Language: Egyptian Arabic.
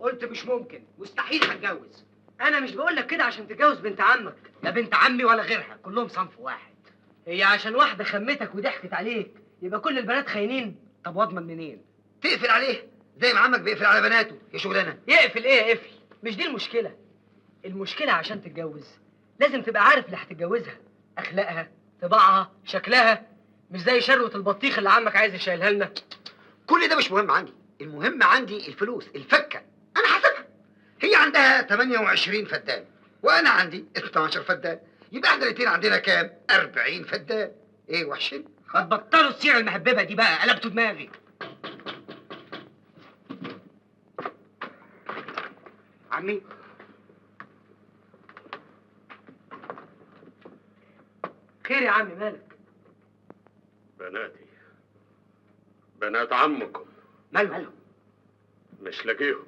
قلت مش ممكن، مستحيل هتجوز. انا مش بقول لك كده عشان تتجوز بنت عمك. لا بنت عمي ولا غيرها، كلهم صنف واحد. هي عشان واحدة خمتك وضحكت عليك يبقى كل البنات خاينين؟ طب واضمن منين؟ تقفل عليه زي ما عمك بيقفل على بناته يا شغلانة. يقفل ايه؟ قفل مش دي المشكلة. المشكلة عشان تتجوز لازم تبقى عارف اللي هتتجوزها، اخلاقها، طباعها، شكلها، مش زي شروه البطيخ اللي عمك عايز يشيلها لنا. كل ده مش مهم عندي، المهم عندي الفلوس، الفكه. انا حاسبها. هي عندها 28 فدان وانا عندي 12 فدان، يبقى احنا الاثنين عندنا كام؟ 40 فدان. ايه وحشين؟ ما تبطلوا السيرة المهببه دي بقى، قلبتوا دماغي. عمي خير يا عمي، مالك؟ بناتي، بنات عمكم. مالهم؟ مش لاقيهم.